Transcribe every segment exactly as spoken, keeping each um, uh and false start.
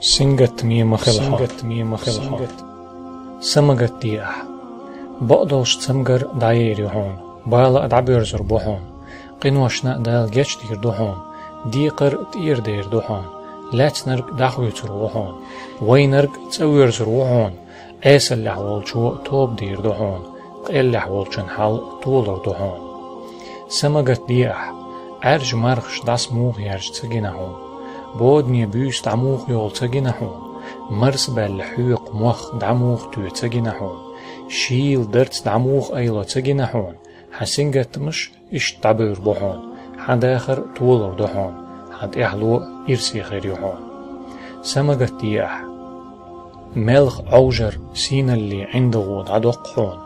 Сингаттаме ма хила хьо. Сингаттаме ма хила хьо. Са ма гатде ахь. Бакъдолчу цамгар дӀаер ю хьуна, бала а дӀабоьрзур бу хьуна. Къиношна а Дала гечдийр ду хьуна, декхар а тӀера дер ду хьуна, лаьцнарг дӀахоьцур ву хьуна, вайнарг а цӀа воьрзур ву хьуна, Ӏесаллехь волчо а тоба дийр ду хьуна, къеллехь волчун хьал толур ду хьуна. Са ма гатде ахь, Ӏаьржа мархаш дӀасамуха яьржа ца гина хьуна, бодане буьйса дӀамуха йолу ца гина хьуна, марсабаьлла хьоькху мох дӀамуха тоь ца гина хьуна, шийла дарц дӀамуха айло ца гина хьуна, хьан сингаттамаш иштта дӀабевр бу хьуна, хьан дахар а толур ду хьуна, хьан тӀаьхьало а ирсе хир ю хьуна. Са ма гатде ахь. Мелха Ӏовжар сийналле ӀиндагӀо дӀадоккху хьуна,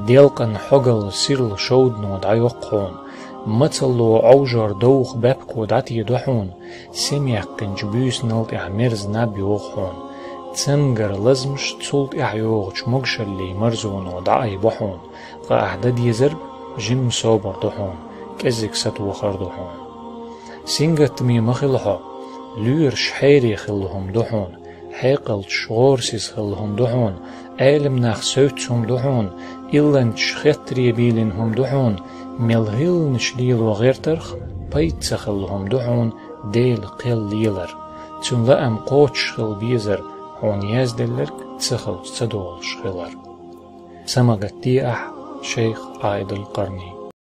делкъан хьогалла сирла шовдано дӀайоккху хьуна, мацалло Ӏовжор довха баьпко дӀатедо хьуна, сема яьккхинчу буьйсанал тӀехь мерза наб йогӀу хьуна, цамгар лазамаш цул тӀаьхьа йогӀучу могушаллин марзоно дӀаайбо хьуна, ткъа ахь дан дезарг жимма собар ду хьуна, кӀеззиг сатохар ду хьуна. Сингаттаме ма хила хьо, лоьраш хьере хилла хӀума ду хьуна, хьекъалчаш гӀорасиз хилла хӀума ду хьуна, Ӏеламнах севцца хӀума ду хьуна, илланчаш хеттаре бийлина хӀума ду хьуна, мел хӀилланаш лело гӀертарх пайда ца хилла хӀума ду хьуна Делан кхел лелар, Цуьнан лаам кхочуш хила безар, хьуна язделларг ца хилча ца долуш хилар. Са ма гатде ахь, шайх Ӏаидул-Къарни.